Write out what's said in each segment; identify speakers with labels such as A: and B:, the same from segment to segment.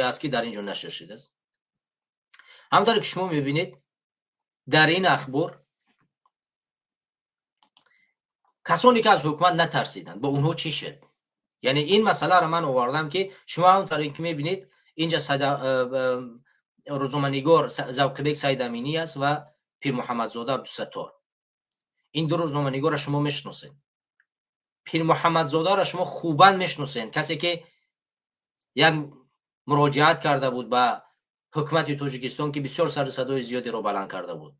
A: Аст, ки дар ин ҷо нашр шудааст. Ҳамонтавре ки шумо мебинед, дар ин ахбор касоне ки аз ҳукумат натарсиданд, бо онҳо чӣ шуд? Яъне ин масъаларо ман овардам, ки шумо ҳамонтавре ки мебинед, инҷа рӯзноманигор Завқибек Саидаминӣ аст ва Пирмуҳаммадзода Абдусаттор. Ин ду рӯзноманигорро шумо мешиносед. Пирмуҳаммадзодаро шумо хубан мешиносед, касе ки як муроҷиат карда буд ба ҳукумати Тоҷикистон, ки бисёр сару садои зиёдеро баланд карда буд.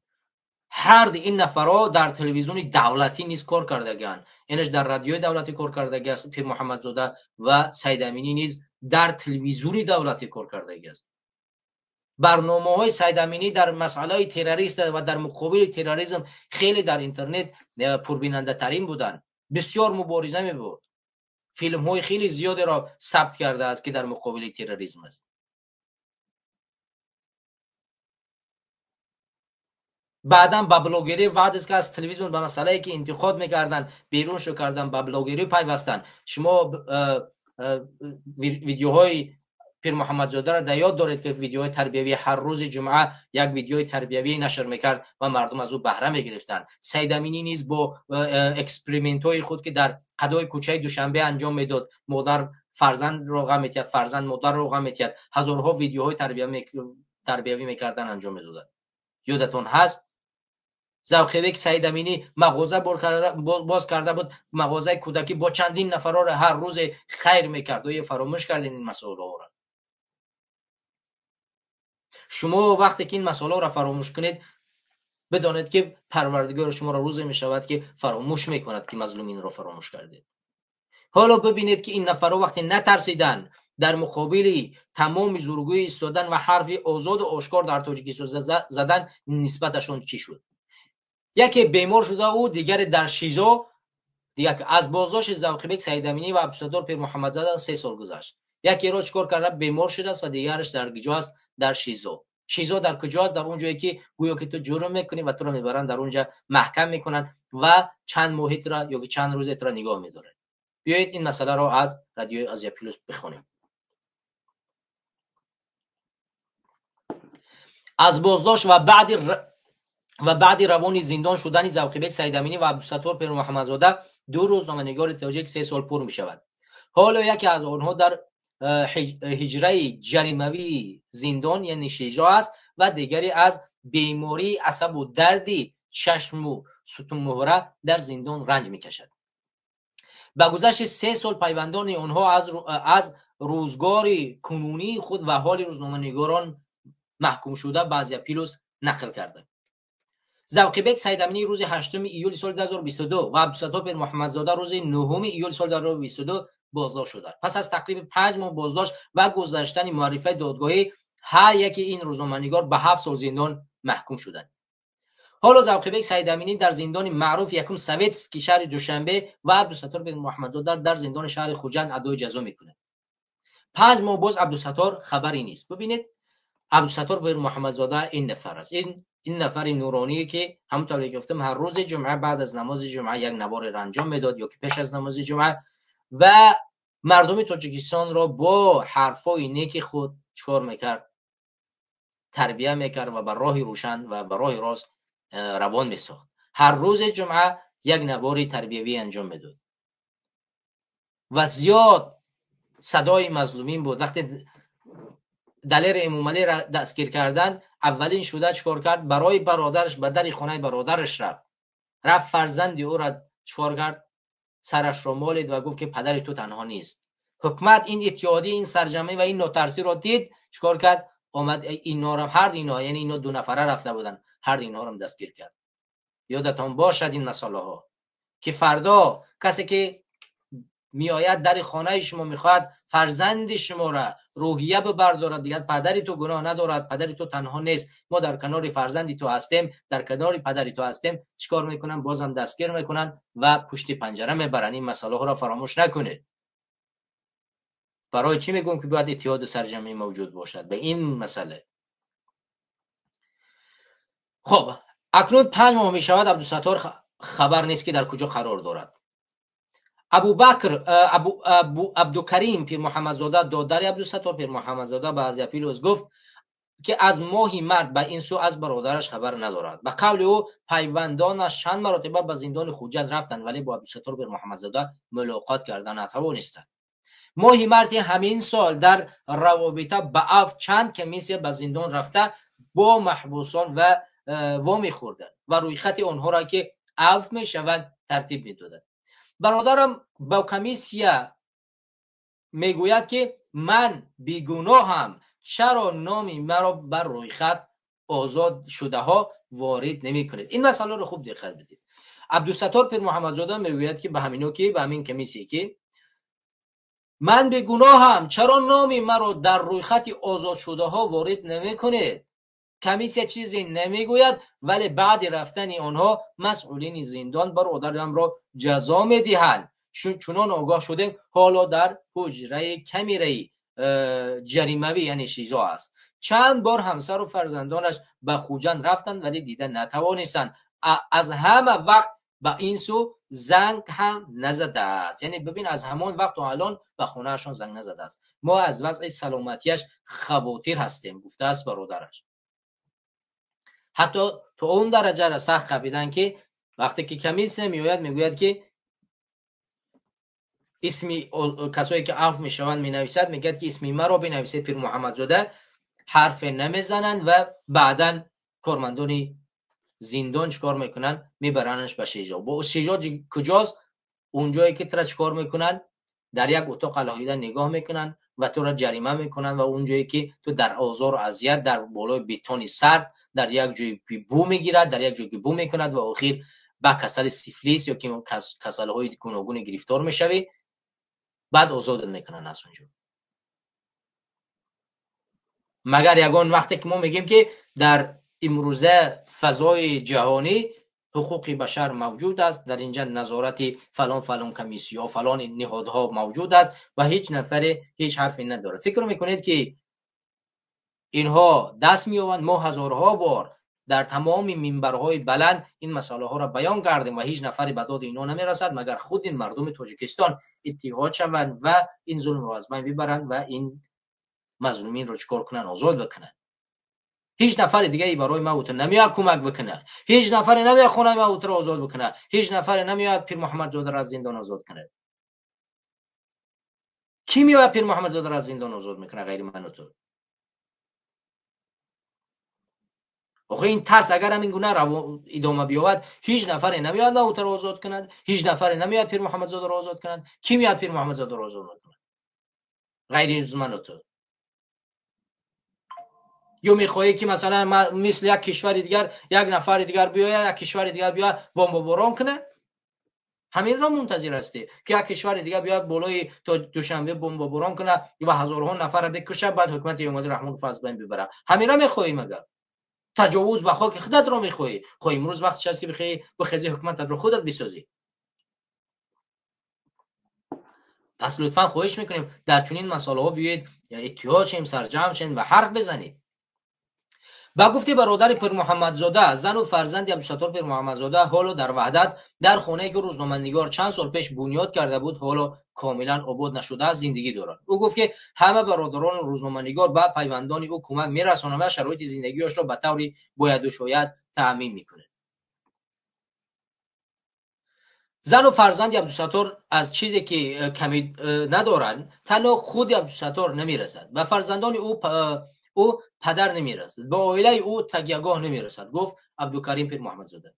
A: Ҳар ин нафарҳо дар телевизиони давлатӣ низ кор кардагианд. Инаш дар радиои давлатӣ кор кардагиаст Пирмуҳаммадзода, ва Саидаминӣ низ дар телевизиони давлатӣ кор кардагиаст. Барномаҳои Саидаминӣ дар масъалаи террорист ва дар муқобили терроризм хеле дар интернет пурбинандатарин буданд. Бисёр мубориза мебурд. Филмҳои хеле зиёдеро сабт кардааст, ки дар муқобили терроризм аст. Баъдан ба блогерӣ, баъд аз ки аз телевизион ба масъалае ки интиқод мекарданд берун шуд карданд, ба блогерӣ пайвастанд. Шумо видеоҳои Пирмуҳаммадзодаро дар ёд доред, ки видеоҳои тарбиявӣ ҳар рӯзи ҷумъа як видеои тарбиявӣ нашр мекард ва мардум аз ӯ баҳра мегирифтанд. Саидаминӣ низ бо экспериментҳои худ, ки дар қадои кӯчаи Душанбе анҷом медод, модар фарзандро ғам метиҳад, фарзанд модарро ғам метиҳад, ҳазорҳо видеоҳои тарбиявӣ мекардан, анҷом медоданд. Ёдатон ҳаст, Завқибек Саидаминӣ мағоза боз карда буд, мағозаи кӯдакӣ, бо чандин нафарҳоро ҳар рӯзе хайр мекард. Оё фаромӯш кардед ин масъалаҳоро? Шумо вақте ки ин масъалаҳоро фаромӯш кунед, бидонед, ки Парвардигор шуморо рӯзе мешавад, ки фаромӯш мекунад, ки мазлуминро фаромӯш кардед. Ҳоло бибинед, ки ин нафарҳо вақте натарсиданд, дар муқобили тамоми зургӯӣ истодан ва ҳарфи озоду ошкор дар Тоҷикистон задан, нисбаташон чӣ шуд? Яке бемор шуда, ӯ дигаре дар ШИЗО. Аз боздошти Завқибек Саидаминӣ ва Абдусаттор Пирмуҳаммадзода 3 сол гузашт. Якеро чӣ кор карда, бемор шудааст, ва дигараш дар куҷо аст? Дар ШИЗО. ШИЗО дар куҷо аст? Дар он ҷое ки гӯё ки ту ҷурм мекунӣ ва туро мебаранд, дар он ҷа маҳкам мекунанд ва чанд моҳи тура ё ки чанд рӯзе тура нигоҳ медоранд. Биёед, ин масъаларо аз Радиои Азия Плюс бихонем. Аз боздошт ва баъди равони зиндон шудани Завқибек Саидаминӣ ва Абдусаттор Пирмуҳаммадзода, ду рӯзноманигори тоҷик, 3 сол пур мешавад. Ҳоло яке аз онҳо дар ҳуҷраи ҷаримавии зиндон, яъне ШИЗО аст, ва дигаре аз бемории асабу дарди чашму сутунмуҳра дар зиндон ранҷ мекашад. Ба гузашти 3 сол пайвандони онҳо аз рӯзгори кунунии худ ва ҳоли рӯзноманигорон маҳкумшуда ба Азия Плюс нақл карданд. Завқибек Саидаминӣ рӯзи 8 июли соли 2022 ва Абдусаттор Пирмуҳаммадзода рӯзи 9 июли соли 2022 боздошт шуданд. Пас аз тақрибан 5 моҳ боздошт ва гузаштани муаррифаи додгоҳӣ, ҳар яки ин рӯзноманигор ба 7 сол зиндон маҳкум шуданд. Ҳоло Завқибек Саидаминӣ дар зиндони маъруф якум Советский шаҳри Душанбе ва Абдусаттор Пирмуҳаммадзода дар зиндони шаҳри Хуҷанд адои ҷазо мекунад. 5 моҳ боз Абдусаттор хабаре нест. Бибинед, Абдусаттор Пирмуҳаммадзода ин нафар аст. Ин нафари нуроние, ки ҳамонтавре ки гуфтам, ҳар рӯзи ҷумъа баъд аз намози ҷумъа як наворро анҷом медод ё ки пеш аз намози ҷумъа, ва мардуми Тоҷикистонро бо ҳарфҳои неки худ чикор мекард? Тарбия мекард ва ба роҳи рӯшан ва ба роҳи рост равон месохт. Ҳар рӯзи ҷумъа як навори тарбиявӣ анҷом медод ва зиёд садои мазлумин буд. Вақте Далери Эмомалиро дастгир кардан, аввалин шуда чикор кард? Барои бародараш ба дари хонаи бародараш рафт, фарзанди ӯро чикор кард? Сарашро молид ва гуфт, ки падари ту танҳо нест. Ҳукумат ин иттиҳодӣ, ин сарҷамъӣ ва ин нотарсиро дид, чикор кард? Омад, инҳоро, ҳар инҳо, яъне ино ду нафара рафта буданд, ҳар инҳоро дастгир кард. Ёдатон бошад ин масъалаҳо, ки фардо касе ки меояд дари хонаи шумо, мехоҳад фарзанди шуморо рӯҳия бибардорад, дигар падари ту гуноҳ надорад, падари ту танҳо нест, мо дар канори фарзанди ту ҳастем, дар канори падари ту ҳастем, чикор мекунанд? Бозам дастгир мекунанд ва пушти панҷара мебаранд. Ин масъалаҳоро фаромӯш накунед. Барои чӣ мегӯям, ки бояд иттиҳоду сарҷамъӣ мавҷуд бошад ба ин масъала? Хуб, акнун 5 моҳ мешавад, Абдусаттор хабар нест, ки дар куҷо қарор дорад. Абубакр Абдукарим Пирмуҳаммадзода, додари Абдусаттор Пирмуҳаммадзода, ба Азия Плюс гуфт, ки аз моҳи март ба ин сӯ аз бародараш хабар надорад. Ба қавли ӯ, пайвандонаш чанд маротиба ба зиндони Хуҷанд рафтанд, вале бо Абдусаттор Пирмуҳаммадзода мулоқот карда натавонистанд. Моҳи марти ҳамин сол дар равобита ба афв чанд комиссия ба зиндон рафта бо маҳбусон ва вомехӯрданд ва рӯйхати онҳоро, ки афв мешаванд, тартиб медоданд. Бародарам ба комиссия мегӯяд, ки ман бегуноҳам, чаро номи маро бар рӯйхат озод шудаҳо ворид намекунед? Ин масъаларо хуб диққат бидед. Абдусаттор Пирмуҳаммадзода мегӯяд, ки ба ҳамино, ки ба ҳамин комиссия, ки ман бегуноҳам, чаро номи маро дар рӯйхати озодшудаҳо ворид намекунед? Комиссия чизе намегӯяд, вале баъди рафтани онҳо масъулини зиндон бародарамро ҷазо медиҳанд. Чунон огоҳ шудем, ҳоло дар ҳуҷраи камераи ҷаримавӣ, яъне ШИЗО аст. Чанд бор ҳамсару фарзандонаш ба Хуҷанд рафтанд, вале дида натавонистанд. Аз ҳама вақт ба ин сӯ занг ҳам назадааст. Яъне бибин, аз ҳамон вақт то алон ба хонаашон занг назадааст. Мо аз вазъи саломатиаш хавотир ҳастем, гуфтааст бародараш. Ҳатто то он дараҷаро сахт қапиданд, ки вақте ки комиссия меояд, мегӯяд, ки исми касое ки афв мешаванд менависад, мегӯяд, ки исми маро бинависед Пирмуҳаммадзода, ҳарфе намезананд ва баъдан кормандони зиндон чикор мекунанд? Мебаранаш ба ШИЗО. Бо ШИЗО куҷост? Унҷое ки тура чикор мекунанд? Дар як утоқ алоҳида нигоҳ мекунанд ва тура ҷарима мекунанд ва унҷое ки ту дар озору азият, дар болои бетони сард, дар як ҷое ки бӯ мегирад, дар як ҷое ки бӯ мекунад ва охир ба касали сифлис ё ки касалиҳои гуногуне гирифтор мешавӣ, баъд озодат мекунанд аз унҷо. Магар ягон вақте ки мо мегӯем, ки дар имрӯза фазои ҷаҳонӣ ҳуқуқи башар мавҷуд аст, дар инҷа назорати фалон фалон комиссиё, фалон ниҳодҳо мавҷуд аст ва ҳеҷ нафаре ҳеҷ ҳарфе надорад. Фикр мекунед, ки инҳо даст меёбанд? Мо ҳазорҳо бор дар тамоми минбарҳои баланд ин масъалаҳоро баён кардем ва ҳеҷ нафаре ба доди инҳо намерасад, магар худи мардуми Тоҷикистон иттиҳод шаванд ва ин зулмро аз байн бибаранд ва ин мазлуминро чикор кунанд? Озод бикунанд. Ҳеҷ нафари дигаре барои ма ту намеояд кӯмак бикунад. Ҳеҷ нафаре намеояд хонаи ма туро озод бикунад. Ҳеҷ нафаре намеояд Пирмуҳаммадзодаро аз зиндон озод кунад. Кӣ меояд Пирмуҳаммадзодаро аз зиндон озод мекунад ғайри ман ту? Охе ин тарс агар ҳамин гуна идома биёбад, ҳеҷ нафаре намеояд ма туро озод кунад, ҳеҷ нафаре намеояд Пирмуҳаммадзодаро озод кунад. Кӣ меояд Пирмуҳаммадзодаро озод мекунад ғайри ман ту? Ё мехоҳӣ, ки масалан мисли як кишвари дигар як нафари дигар биёяд, як кишвари дигар биёяд, бомбаборон кунад? Ҳаминро мунтазир ҳастӣ, ки як кишвари дигар биёяд, болои то Душанбе бомбаборон кунад ва ҳазорҳо нафарро бикушад, баъд ҳукумати Эмомалӣ Раҳмонов аз байн бибарад? Ҳаминро мехоҳӣ? Магар таҷовуз ба хоки худатро мехоҳӣ? Хо имрӯз вақтш аст, ки бихоҳӣ бихезӣ, ҳукумататро худат бисозӣ. Пас лутфан хоҳиш мекунем, дар чунин масъалаҳо биёед иттиҳод шем, сарҷамъ шем ва ҳарф бизанем. Ба гуфти бародари Пирмуҳаммадзода, зану фарзанди Абдусаттор Пирмуҳаммадзода ҳоло дар Ваҳдат, дар хонае ки рӯзноманигор чанд сол пеш бунёд карда буд, ҳоло комилан обод нашудааст, зиндагӣ дорад. Ӯ гуфт, ки ҳама бародарону рӯзноманигор ба пайвандони ӯ кӯмак мерасонанд ва шароити зиндагиашро ба таври бояду шояд таъмин мекунад. Зану фарзанди Абдусаттор аз чизе ки камӣ надоранд, танҳо худи Абдусаттор намерасад. Ба фарзандони ӯ падар намерасад, ба оилаи ӯ такягоҳ намерасад, гуфт Абдукарим Пирмуҳаммадзода.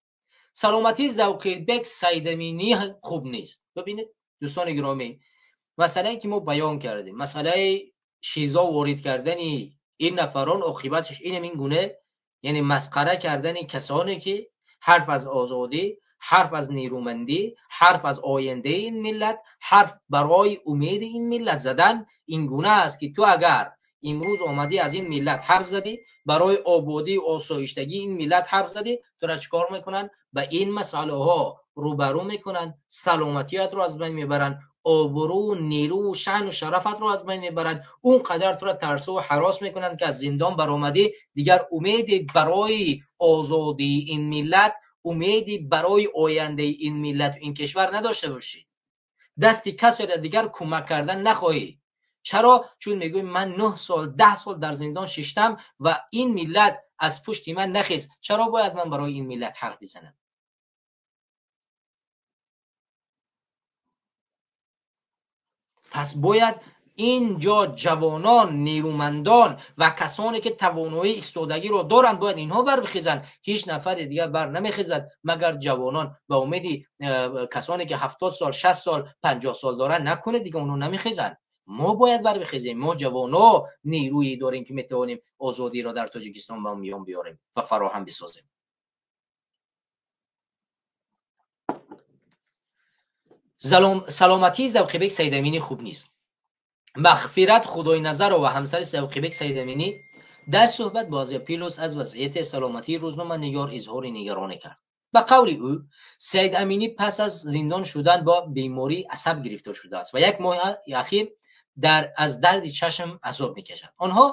A: Саломатии Завқибек Сайдаминӣ хуб нест. Бибинед, дӯстони гиромӣ, масъалае ки мо баён кардем, масъалаи ШИЗО ворид кардани ин нафарон, оқибаташ ин гуна, яъне масхара кардани касоне ки ҳарф аз озодӣ, ҳарф аз нерӯмандӣ, ҳарф аз ояндаи ин миллат, ҳарф барои умеди ин миллат задан, ин гуна аст, ки ту агар имрӯз омадӣ, аз ин миллат ҳарф задӣ, барои ободӣ, осоиштагии ин миллат ҳарф задӣ, тура чикор мекунанд? Ба ин масъалаҳо рӯбарӯ мекунанд, саломатиятро аз байн мебаранд, обрӯ, нерӯ, шаъну шарафатро аз байн мебаранд, он қадар тура тарсу ҳарос мекунанд, ки аз зиндон баромадӣ, дигар умеде барои озодии ин миллат, умеде барои ояндаи ин миллату ин кишвар надошта бошӣ. Дасти касе дигар кӯмак кардан нахоҳӣ. Чаро? Чун мегӯӣ ман 9 сол 10 сол дар зиндон шиштам ва ин миллат аз пушти ман нахест. Чаро бояд ман барои ин миллат ҳарф бизанам? Пас бояд инҷо ҷавонон, нерӯмандон ва касоне ки тавоноии истодагиро доранд, бояд инҳо барбихезанд. Ҳеҷ нафари дигар бар намехезад магар ҷавонон. Ба умеди касоне ки 70 сол, 60 сол, 50 сол доранд накунед, дига онҳо намехезанд. Мо бояд барбихезем. Мо ҷавонҳо нерӯе дорем ки метавонем озодиро дар Тоҷикистон ба миён биёрем ва фароҳам бисозем. Саломатии Завқибек Саидаминӣ хуб нест. Мағфират Худойназарова ва ҳамсари Завқибек Саидаминӣ дар суҳбат бо Азия Плюс аз вазъияти саломатии рӯзноманигор изҳори нигаронӣ кард. Ба қавли ӯ, Саид Аминӣ пас аз зиндон шудан бо бемории асаб гирифтор шудааст ва як моҳи ахир аз дарди чашм азоб мекашад. Онҳо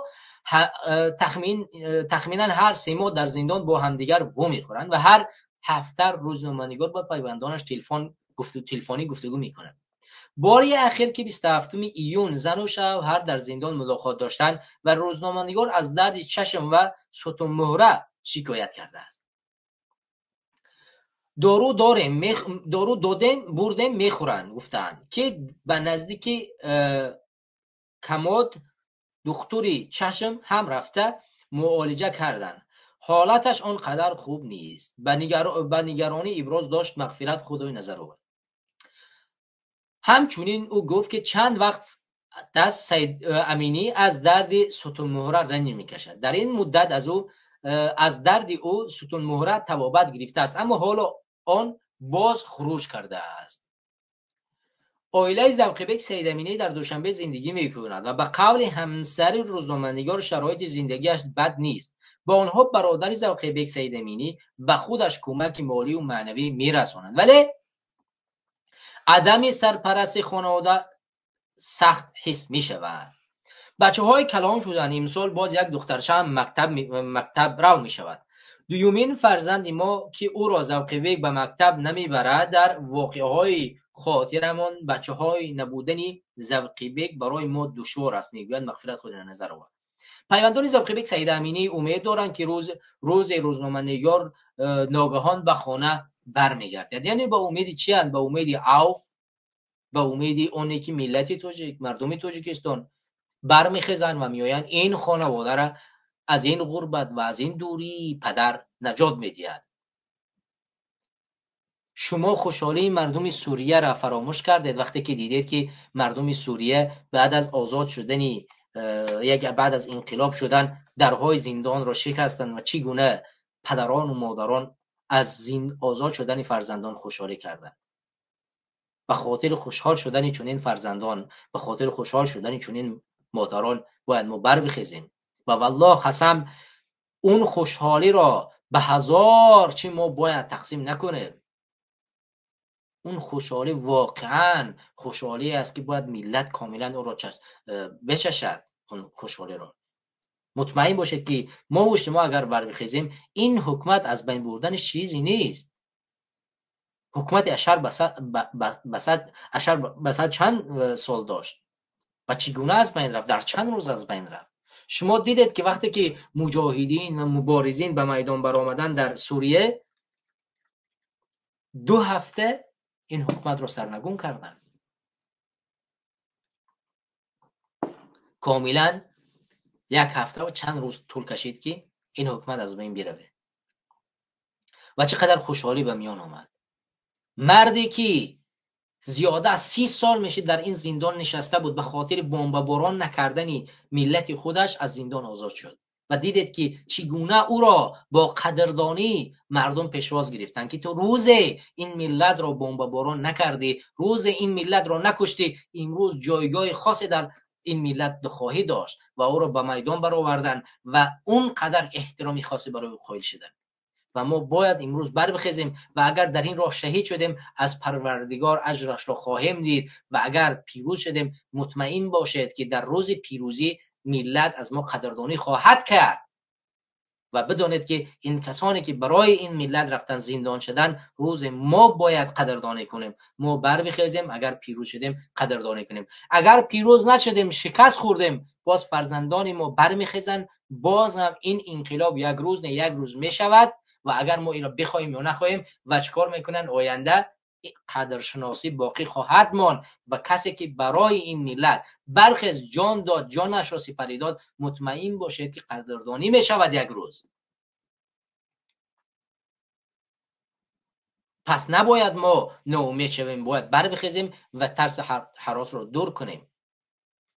A: тахминан ҳар 3 моҳ дар зиндон бо ҳамдигар вомехӯранд ва ҳар ҳафта рӯзноманигор бо пайвандонаш телефонӣ гуфтугӯ мекунанд. Бори ахир ки 27 июн зану шавҳар дар зиндон мулоқот доштанд ва рӯзноманигор аз дарди чашм ва сутунмуҳра шикоят кардааст. Дору додем, бурдем, мехӯранд, гуфтаанд ки ба наздики камод духтури чашм ҳам рафта муолиҷа карданд. Ҳолаташ он қадар хуб нест. Ба нигаронӣ иброз дошт Мағфират Худойназарова. Ҳамчунин ӯ гуфт ки чанд вақт даст Саид Аминӣ аз дарди сутунмуҳра ранҷ мекашад. Дар ин муддат аз дарди ӯ сутунмуҳра табобат гирифтааст, аммо ҳоло он боз хуруҷ кардааст. Оилаи Завқибек Саидаминӣ дар Душанбе зиндагӣ мекунад ва ба қавли ҳамсари рӯзноманигор шароити зиндагиаш бад нест. Ба онҳо бародари Завқибек Саидаминӣ ва худаш кӯмаки молию маънавӣ мерасонанд, вале адами сарпарасти хонавода сахт ҳис мешавад. Бачаҳои калон шуданд. Имсол боз як духтарча ҳам мактаб рав мешавад. Дуюмин фарзанди мо ки ӯро Завқибек ба мактаб намебарад, дар воқеаҳои хотирамон бачаҳои набудани Завқибек барои мо душвор аст, мегӯяд Мағфират Худойназарова. Пайвандони Завқибек Саидаминӣ умед доранд ки рӯзе рӯзноманигор ногаҳон ба хона бармегардад. Яъне ба умеди чиянд? Ба умеди авф, ба умеди оне ки миллати тоҷик, мардуми Тоҷикистон бармехезанд ва меоянд ин хонаводаро аз ин ғурбат ва аз ин дурии падар наҷот медиҳад. Шумо хушҳолии мардуми Сурияро фаромӯш кардед вақте ки дидед ки мардуми Сурия баъд аз озод шудани баъд аз инқилоб шудан дарҳои зиндонро шикастанд ва чӣ гуна падарону модарон аз озод шудани фарзандон хушҳолӣ карданд. Ба хотири хушҳол шудани чунин фарзандон, ба хотири хушҳол шудани чунин модарон бояд мо барбихезем ва валлоҳ қасам он хушҳолиро ба ҳазор чӣ мо бояд тақсим накунем. Он хушҳолӣ воқеан хушҳолие аст ки бояд миллат комилан ӯро бечашад. Он хушҳолиро мутмаин бошед ки мо ва шумо агар барбихезем, ин ҳукумат аз байн бурдани чизе нест. Ҳукумати Ашар Басад чанд сол дошт ва чӣ гуна аз байн рафт? Дар чанд рӯз аз байн рафт? Шумо дидед ки вақте ки муҷоҳидин ва муборизин ба майдон баромаданд дар Сурия, 2 ҳафта ин ҳукуматро сарнагун карданд. Комилан як ҳафта ва чанд рӯз тӯл кашид ки ин ҳукумат аз байн биравад ва чӣ қадар хушҳолӣ ба миён омад. Марде ки зиёда аз 30 сол мешид дар ин зиндон нишаста буд, ба хотири бомбаборон накардани миллати худаш аз зиндон озод шуд ва дидед ки чӣ гуна ӯро бо қадрдонӣ мардум пешвоз гирифтанд ки ту рӯзе ин миллатро бомбаборон накардӣ, рӯзе ин миллатро накуштӣ, имрӯз ҷойгоҳи хосе дар ин миллат хоҳӣ дошт ва ӯро ба майдон бароварданд ва он қадар эҳтироми хосе барои ӯ қоил шуданд. Ва мо бояд имрӯз барбихезем ва агар дар ин роҳ шаҳид шудем, аз Парвардигор аҷрашро хоҳем дид ва агар пирӯз шудем, мутмаин бошед ки дар рӯзи пирӯзӣ миллат аз мо қадрдонӣ хоҳад кард Ва бидонед, ки ин касоне ки барои ин миллат рафтан, зиндон шудан, рӯзе мо бояд қадрдонӣ кунем. Мо барбихезем, агар пирӯз шудем, қадрдонӣ кунем. Агар пирӯз нашудем, шикаст хӯрдем, боз фарзандони мо бармехезанд. Боз ҳам ин инқилоб як рӯз не, як рӯз мешавад. Ва агар мо инро бихоҳем ё нахоҳем, ва чикор мекунанд, оянда қадршиносӣ боқӣ хоҳад монд. Ва касе ки барои ин миллат бархез, ҷон дод, ҷонашро сипарӣ дод, мутмаин бошед, ки қадрдонӣ мешавад як рӯз. Пас набояд мо ноумед шавем, бояд барбихезем ва тарси ҳаросро дур кунем.